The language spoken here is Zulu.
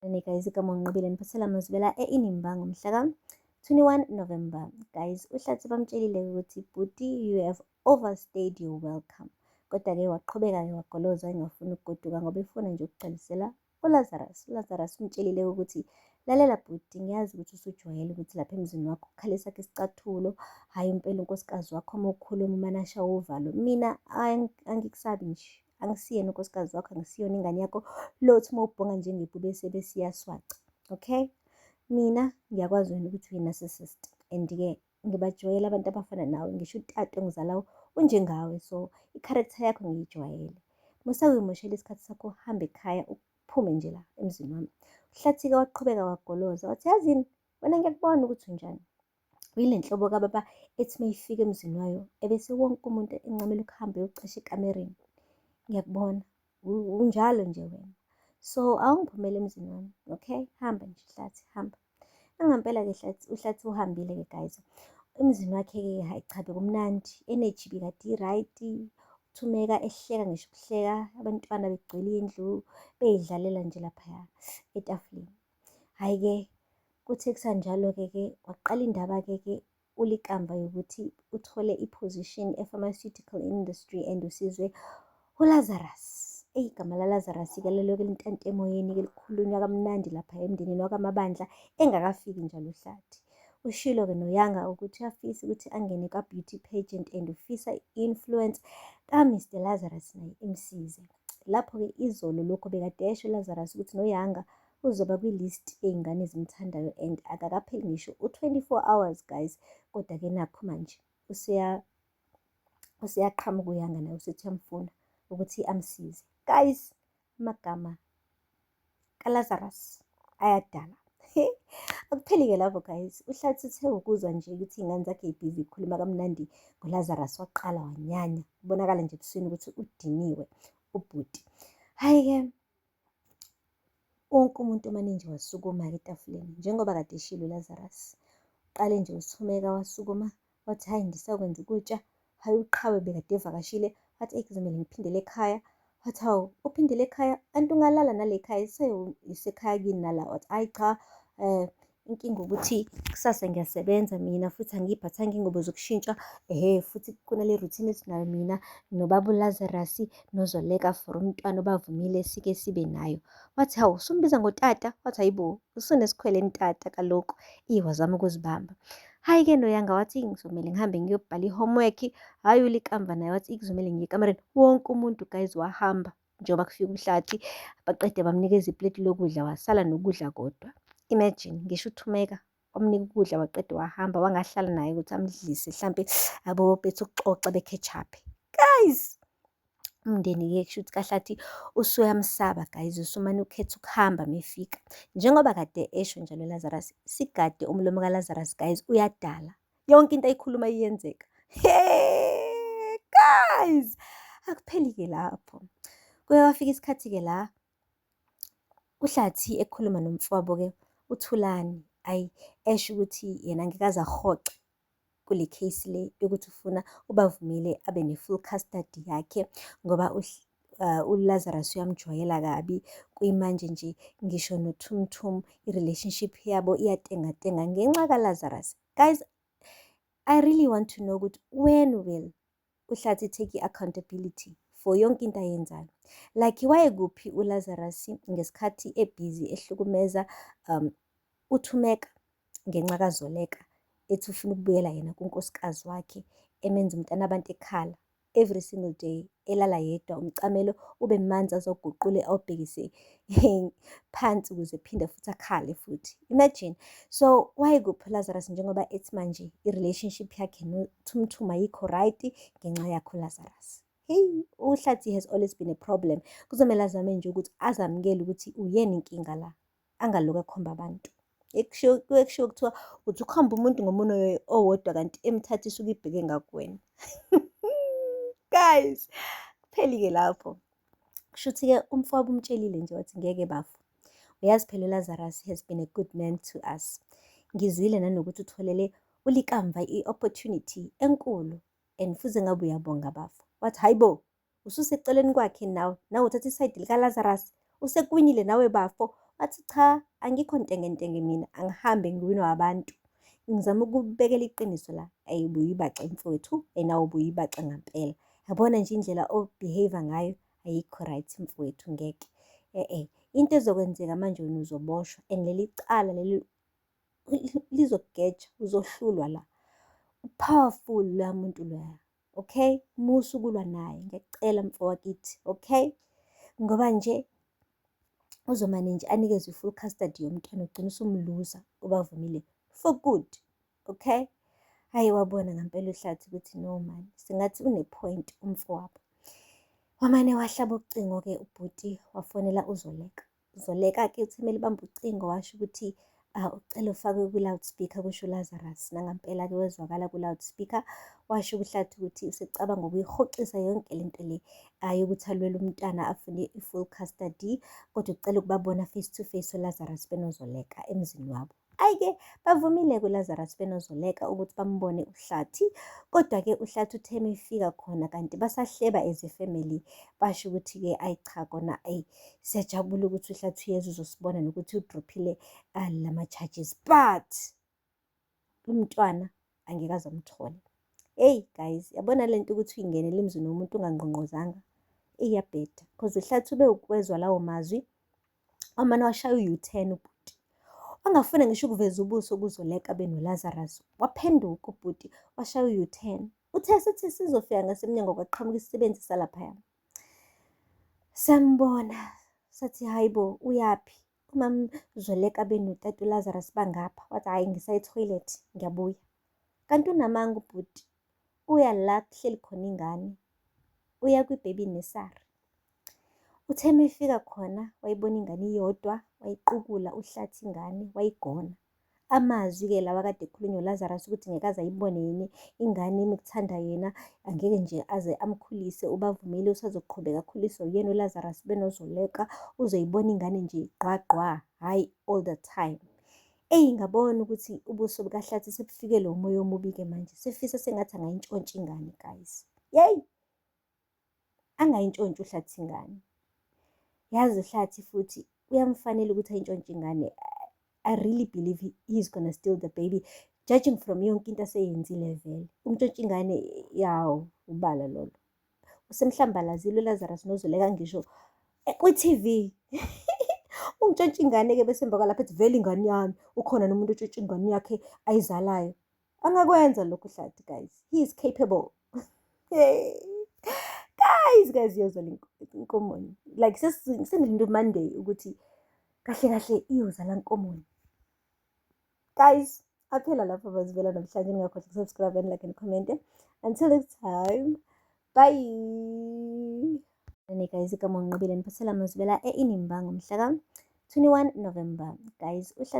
Sanibonani guys, igama uNqobile niphathela amazwibela e-Inimba ngomhla ka-21 November. Guys, uHlathi bamtshelile ukuthi bhuti, you have overstayed your welcome. Kodwa-ke waqhubeka-ke wagoloza engafuni ukugoduka ngoba efuna nje ukugcwalisela uLazarus. ULazarus umtshelile ukuthi lalela bhuti, ngiyazi ukuthi usujwayele ukuthi lapha emzini wakho kukhale sakhe isicathulo, hhayi impela unkosikazi wakho uma ukhuluma umane ashawe uvalo. Mina angikusabi nje. Angisiyena unkosikazi wakho, angisiyona ingane yakho lothi uma ubhonga njengebhubesi ebese iyaswaca. Okay? Mina ngiyakwazi wena ukuthi uyi-narcissist and-ke ngibajwayele abantu abafana nawe, ngisho utata ongizalayo unjengawe, so i-character yakho ngiyijwayele. Musa ukuyimoshela isikhathi sakho, hamba ekhaya uphume nje la emzini wami. Uhlathi-ke waqhubeka wagoloza wathi, yazini wena ngiyakubona ukuthi unjani. Uyile nhlobo kababa ethi uma ifika emzini wayo ebese wonke umuntu encamela ukuhamba eyocasha ekamereni. Ngiyakubona unjalo nje wena. So awungiphumele emzini wami, okay? Hamba nje Hlathi, hamba. Nangampela-ke Hlathi, uHlathi uhambile-ke guys. Emzini wakhe-ke hhayi cha bekumnandi, energy ibikade i-right, uThumeka ehleka ngisho ukuhleka, abantwana begcwele indlu bey'dlalela nje laphaya etafuleni. Hhayi-ke kuthe kusanjalo-ke ke waqala indaba-ke ke uLikamva yokuthi uthole i-position e-pharmaceutical industry and usizwe uLazarus. Eyi, igama laLazarus-ke laloke lintanta emoyeni-ke likhulunywa kamnandi lapha emndenini wakwaMabandla engakafiki njalo uHlathi. Ushilo-ke noYanga ukuthi uyafisa ukuthi angene ka-beauty pageant and ufisa i-influence ka-Mr Lazarus naye imsize. Lapho-ke izolo lokho bekade esho uLazarus ukuthi noYanga uzoba kwi-list yey'ngane ezimthandayo and akakapheli ngisho u-24 hours guys, kodwa-ke nakhu manje useyaqhamuka uYanga naye usethi uyamfuna ukuthi amsize. Guys, amagama kaLazarus ayadala. Akupheli-ke lapho guys, uHlathi uthe ukuzwa nje ukuthi iy'ngane zakhe y'bhizi y'khuluma kamnandi ngoLazarus waqala wanyanya, kubonakala nje ebusweni ukuthi udiniwe ubhuti. Hhayi-ke wonke umuntu omane nje wasukuma-ke etafuleni njengoba kade eshilo uLazarus. Uqale nje uThumeka wasukuma wathi hhayi ngisakwenza ukutya, hhayi uQhawe bekade evakashile wathi eyi kuzomele ngiphindele ekhaya. Wathi hawu uphindele ekhaya anti ungalala nale khaya isekhaya kini nala. Wathi hhayi cha inkinga ukuthi kusasa ngiyasebenza mina futhi angiyiphathanga ingubo zokushintsha, ehhe futhi kunale routine esinayo mina nobaba uLazarus noZoleka for umntwana obavumile sike sibe nayo. Wathi hawu usumbiza ngotata? Wathi hayibo usunesikhwele ntata kaloku. Iye wazama ukuzibamba. Hhayi-ke noYanga wathi ngizomele ngihambe ngiyobhala i-homework. Hhayi uLikamva naye wathi kuzomele ngiye ekamereni. Wonke umuntu guys wahamba njengoba kufika uHlathi baqede bamnikeza ipleti lokudla wasala nokudla kodwa. Imagine ngisho uThumeka wamnika ukudla waqeda wahamba wangahlala naye ukuthi amdlise hlampe abo bethi ukuxoxa be-catch-up. Guys, umndeni-ke kusho ukuthi kaHlathi usuyamsaba guys, usumane ukhetha ukuhamba mefika. Njengoba kade esho njalo Lazarus, sigade umlomo kaLazarus guys, uyadala. Yonke into ayikhuluma iyenzeka. Hey guys, akupheli-ke lapho. Kuye kwafika isikhathi-ke la uHlathi ekhuluma nomfowabo-ke uThulani, ayi esho ukuthi yena angeke aze ahoxe kule case le yokuthi ufuna uBavumile abe ne-full custody yakhe ngoba uLazarus uyamjwayela kabi. Kuyimanje nje ngisho noThumthum i-relationship yabo iyatengatenga ngenxa kaLazarus. Guys, I really want to know ukuthi when will uHlathi take i-accountability for yonke into ayenzayo. Like wayekuphi uLazarus ngesikhathi ebhizi ehlukumeza uThumeka ngenxa kaZoleka ethi ufuna ukubuyela yena kunkosikazi wakhe emenza umntana abantu ekhala every single day elala yedwa umcamelo ube manzi azawuguqule awubhekise phansi ukuze phinde futhi akhale futhi. Imagine. So wayekuphi uLazarus njengoba ethi manje i-relationship yakhe noThumthum ayikho right ngenxa yakhe uLazarus. Hey, uHlathi has always been a problem. Kuzomele azame nje ukuthi azamukele ukuthi uyena inkinga la, angaloku akhomba abantu. Kuye kushiwo kuthiwa uthi ukhomba umuntu ngomunwe owodwa kanti emthatha isuke ibheke ngakuwena. Guys, kupheli-ke lapho. Kushuthi-ke umfowabo umtshelile nje wathi ngeke bafo. Uyazi phela uLazarus has been a good man to us. Ngizwile nanokuthi utholele uLikamva i-opportunity enkulu and fuze ngabe uyabonga bafo. Wathi hayi bo, ususeceleni kwakhe nawe, nawe uthatha isayidi likaLazarus, usekwinyile nawe bafo. Wathi cha, angikho ntengentenge mina, angihambe ngiwinwa abantu. Ngizama ukubekela iqiniso la. Ayi ubuyibaxe mfowethu, and nawe ubuyibaxe ngampela. Yabona nje indlela o-behave ngayo ayikho right mfowethu, ngeke. E-e, into ezokwenzeka manje wena uzoboshwa and leli cala leli lizokugeja, uzohlulwa la. U-powerful loya muntu loya, okay? Musa ukulwa naye, ngiyakucela mfowakithi, okay? Ngoba nje uzomane nje anikezwe i-full custody yomntwana ugcine usumluza uBavumile for good, okay? Hhayi wabona ngampela uHlathi ukuthi no man, sengathi une-point umfowabo. Wamane wahlaba ucingo-ke ubhuti wafonela uZoleka. Zoleka-ke uthi kumele ubambe ucingo washo ukuthi ucela ufakwe kwi-loudspeaker kusho uLazarus. Nangampela-ke wezwakala ku-loudspeaker washo kuHlathi ukuthi usecabanga ukuyihoxisa yonke lento le yokuthi alwele umntwana afune i-full custody, kodwa ucela ukubabona face to face uLazarus benoZoleka emzini wabo. Hhayi-ke bavumile-ke uLazarus benoZoleka ukuthi bambone uHlathi, kodwa-ke uHlathi uthe uma efika khona kanti basahleba as a family, basho ukuthi-ke ayi cha kona ayi siyajabula ukuthi uHlathi uyeza uzosibona nokuthi u-drop-ile lama-charges, but umntwana angeke aze amthole. Eyi guys, yabona lento ukuthi uyingenele emzini womuntu ungangqongqozanga, iyabheda cause uHlathi ube ukwezwa lawo mazwi, wamane washaya u-U-turn ubhuti. Wangafuna ngisho ukuveza ubuso kuZoleka benoLazarus, waphenduka ubhuti washaya u-U-turn. Uthe sithi sizofika ngasemnyango kwaqhamuka isisebenzi salaphaya. Sambona sathi hayi bo uyaphi? Umam Zoleka benotata uLazarus bangapha, wathi hhayi ngisaya e-toilet ngiyabuya. Kanti unamanga ubhuti, uya la kuhleli khona ingane, uya kwi-baby nursery. Uthe uma efika khona wayibona ingane iyodwa, wayiqukula uHlathi ingane wayigona. Amazwi-ke lawa akade ekhulunywa uLazarus ukuthi ngeke aze ayibone yini ingane imikuthanda yena, angeke nje aze amkhulise uBavumile usazoqhubeka akhuliswe uyena uLazarus benoZoleka, uzoyibona ingane nje gqwa gqwa, hhayi all the time. Eyi ngabona ukuthi ubuso bukaHlathi sebufikelwe umoya omubi-ke manje, sefisa sengathi angayintshontsha ingane guys. Yeyi, angayintshontshi uHlathi ingane. Yazi uHlathi futhi uyamfanele ukuthi ayintshontshe ingane. I really believe he's gonna steal the baby, judging from yonke into aseyenzile vele. Ukuntshontsha ingane yawo ubala lolo. Usemhlambalazile uLazarus noZoleka ngisho kwi-T_V. Ungitshontsha ingane-ke bese emva kwalapho ethi vele ingane yami, ukhona nomuntu otshontsha ingane yakhe ayizalayo. Angakwenza lokho uHlathi guys, he is capable. Guys, guys, iyozala inkomoni. Like sengilinde uMonday ukuthi kahle kahle iyozala nkomoni. Guys, aphela lapho bazivela namhlanje, ningakhohlwa uku-subscribe and like and comment. Until next time, bye. Guys, igama nginqobile niphathela amazwibela e-Inimba ngomhla ka-21 November. Guys, uHlathi